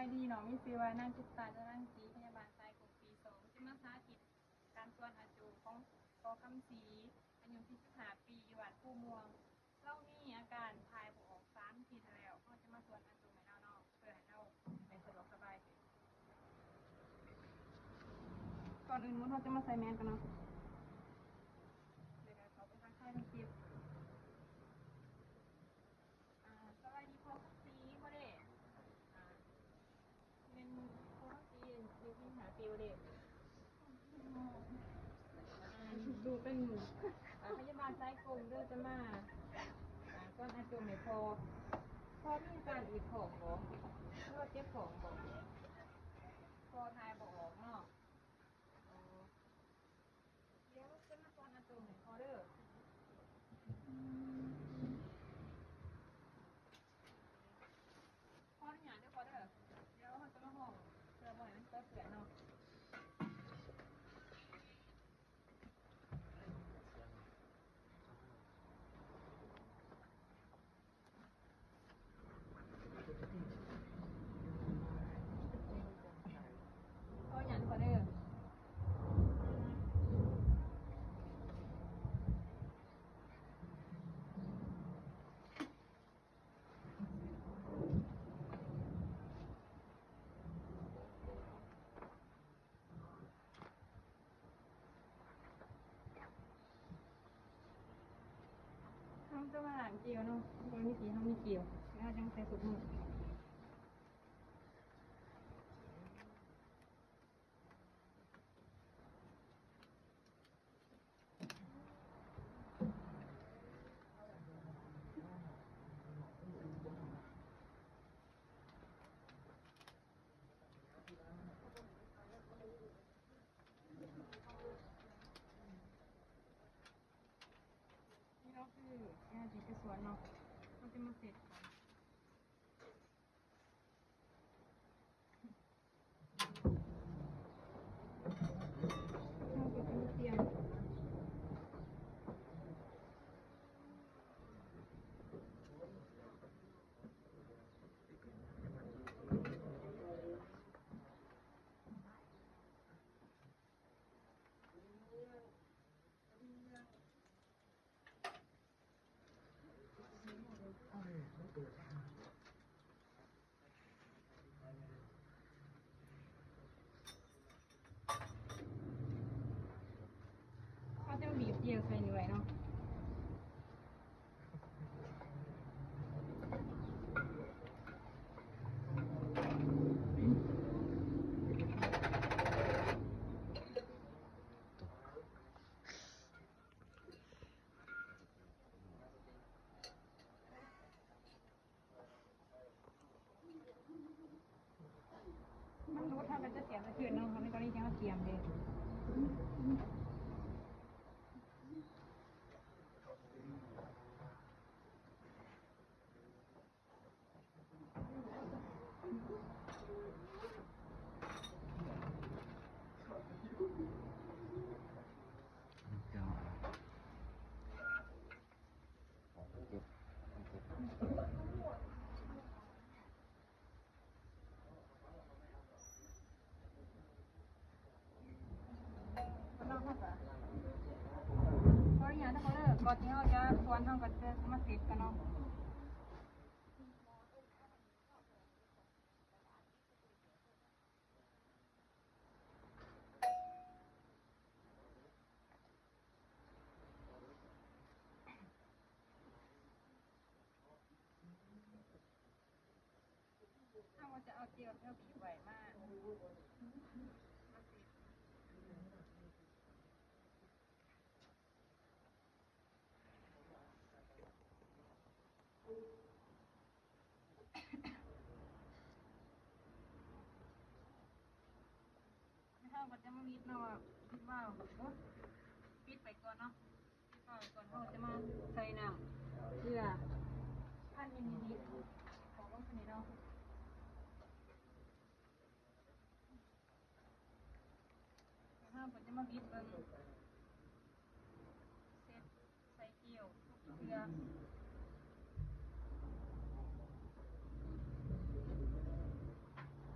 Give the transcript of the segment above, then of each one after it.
ສະບາຍດີເນາະ, ມີຊື່ວ່ານາງ ຈິດຕາ ຈະລັນສີ ພະຍາບານສາຍກົງປີສອງ ຈະມາສາທິດການສວນອາໂຈຂອງພໍ່ຄຳສີ ອາຍຸສີ່ສິບຫ້າປີ ຢູ່ບ້ານພູມ່ວງ. ລາວມີອາການຖ່າຍບໍ່ອອກສາມທິດແລ້ວ, ເຮົາຈະມາສວນອາໂຈໃຫ້ລາວເນາະ ເພື່ອໃຫ້ລາວໄດ້ສະດວກສະບາຍຂຶ້ນ. ກ່ອນອື່ນໝົດເຮົາຈະມາໃສ່ແມສກ່ອນເນາະ ແລ້ວກໍເຂົ້າໄປທັກທາຍທາງຄລິບ. ອ່າ ສະບາຍດີພໍ່ຄຳສີບໍ່ເດ້? ອ່າ ແມ່ນພໍ່ຄຳສີ ອາຍຸສີ່ສິບຫ້າປີບໍ່ເດ້? ອ່າ ລູກເປັນ ອ່າ ພະຍາບານສາຍກົງເດີ ຈະມາ ອ່າ ສວນອາໂຈໃຫ້ພໍ່. ພໍ່ມີອາການອຶດທ້ອງບໍ່ ຫຼືວ່າເຈັບທ້ອງບໍ່? ພໍ່ຖ່າຍບໍ່ອອກເນາະ. ດຽວຈະມາສອນອາໂຈໃຫ້ພໍ່ເດີ. ຂໍອະນຸຍາດເດີພໍ່ເດີ. ດຽວເຮົາຈະມາຫ້ອງເພື່ອບໍ່ໃຫ້ມັນເປື້ອນເນາະ. ຂໍຫຍັງ ຂໍເດີ. ເຮົາຈະມາລ້າງແຈວເນາະ, ກໍມີທີ່ເຮົາມີແຈວ ແລ້ວເຮົາຈັ່ງໃສ່ຊຸບມື. ນີ້ເນາະ ຄືແນວທີ່ຈະສວນເນາະ ເຮົາຈະມາເຊັດກ່ອນ. ເຮົາກໍຈະມາຕຽມ. ເຮົາຈະບີບຈຽວໃສ່ນີ້ໄວ້ເນາະ. ມັນຫຼຸດ ເຮົາກໍຈະຕຽມໃສ່ຄືນເນາະ, ເຮົາກໍໄດ້ຕຽມເດ້. ຂໍອະນຸຍາດເດີ ກ່ອນທີ່ເຮົາຈະສວນ ເຮົາກໍຈະມາເຊັດກ່ອນເນາະ. ເຮົາກໍຈະເອົາແຈວທີ່ເຮົາບີບໄວ້ມາ ມາເຊັດ. ເຮົາກໍຈະມາບິດເນາະ ບິດວາວ ປິດໄປກ່ອນເນາະ ປິດວາວໄປກ່ອນ. ເຮົາຈະມາໃສ່ນ້ຳເກືອ ພັນມິນລີລິດ ຂອງລົງໃສ່ນີ້ເນາະ. ເຮົາກໍຈະມາບິດເບິ່ງ ເຊັດໃສ່ແຈວທຸກເທື່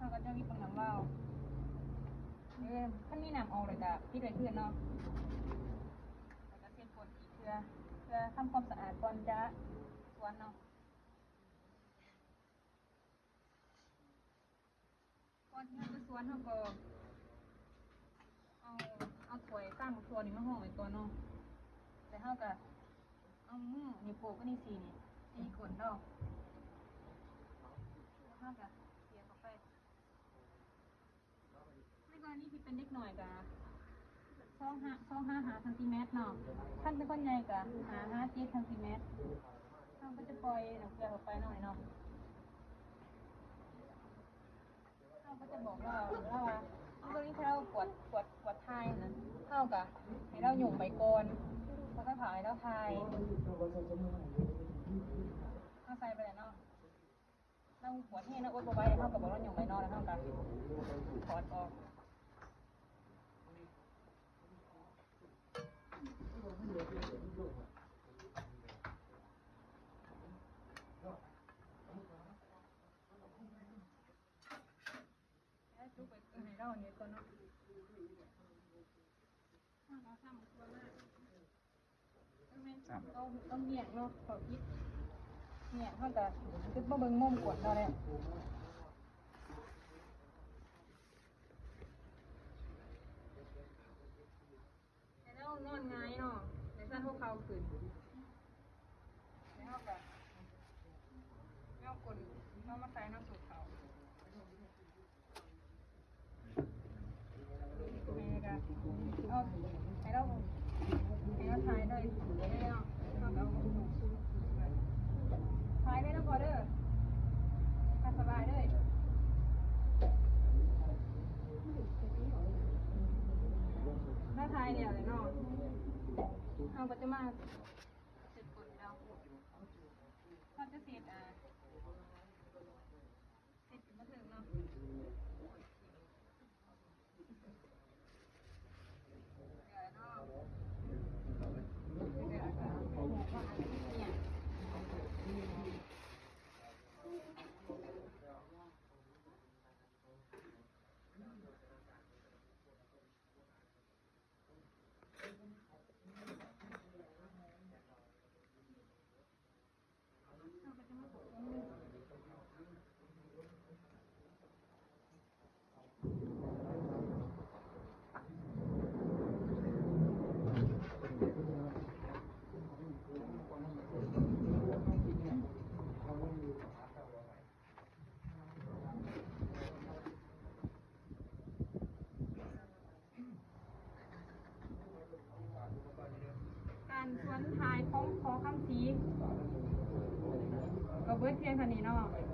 ອ. ມີເບິ່ງນຳລາວ. ເອີ ຄັນມີນ້ຳອອກແລ້ວກະປິດໄວ້ຄືນເນາະ ແລ້ວກະເຊັດກົ້ນອີກເທື່ອ ເພື່ອທຳຄວາມສະອາດກ່ອນຈະສວນເນາະ. ກ່ອນທີ່ເຮົາຈະສວນ ເຮົາກໍເອົາ ເອົາຖ້ວຍຕາງບັກຖົ່ວນີ້ມາຮອງໄວ້ກ່ອນເນາະ ແລ້ວເຮົາກໍເອົາມືນິ້ວໂປ້ງກັບນິ້ວຊີ້ນີ້ຕີກົ້ນລາວ ແລ້ວເຮົາກໍເສຍບເຂົ້າໄປ. ໃນກໍລະນີທີ່ເປັນເດັກນ້ອຍກໍສອງຫາ ສອງຫາຫ້າຊັງຕີແມັດເນາະ, ຄັນເປັນຄົນໃຫຍ່ກໍຫ້າຫາເຈັດຊັງຕີແມັດ. ເຮົາກໍຈະປ່ອຍນ້ຳເກືອເຂົ້າໄປເນາະ ເນາະ. ເຮົາກໍຈະບອກລາວ ລາວວ່າ ໃນກໍລະນີທີ່ລາວປວດ ປວດ ປວດຖ່າຍນະ ເຮົາກໍໃຫ້ລາວຫຍຸ້ງໄປກ່ອນ ແລ້ວຄ່ອຍພາໃຫ້ລາວຖ່າຍ. ເຮົາໃສ່ໄປແລ້ວເນາະ. ລາວປວດແຮງ ລາວອົດບໍ່ໄຫວ ເຮົາກໍບອກລາວຫຍຸ້ງໄປເນາະ ແລ້ວເຮົາກໍຖອດອອກ. ແລ້ວຈຸກໄປໃຫ້ລາວນີ້ກ່ອນເນາະ. ເຮົາກໍຊ້ຳຕົວມາ ຕ້ອງ ຕ້ອງແຍກເນາະ ເຂົ້າຜິດແຍກ ເຮົາກໍຈະມາເບິ່ງມຸມກວດເຮົາແຫຼະ. ໃຫ້ລາວນອນຫງາຍເນາະ ແລ້ວສັ່ນຫົວເຂົ່າຂຶ້ນ ແລ້ວເຮົາກໍເອົາກົ້ນເຮົາມາໃສ່ໃນສົບເຂົາ. ແມ່ກໍເອົາໃຫ້ລາວ ໃຫ້ລາວຖ່າຍເລີຍ ແລ້ວເຮົາກໍເອົາ ຖ່າຍເລີຍເດີພໍ່ເດີ ຖ້າສະບາຍເລີຍ. ຖ້າຖ່າຍແລ້ວແຫຼະເນາະ ເຮົາກໍຈະມາເຊັດກົ້ນເຮົາ ເຮົາຈະເຊັດ ອ່າ ເຊັດຂຶ້ນມາເທິງເນາະ. ການສວນຖ່າຍຂອງ ຂໍຄຳສີ ກໍເບິດພຽງເທົ່ານີ້ເນາະ.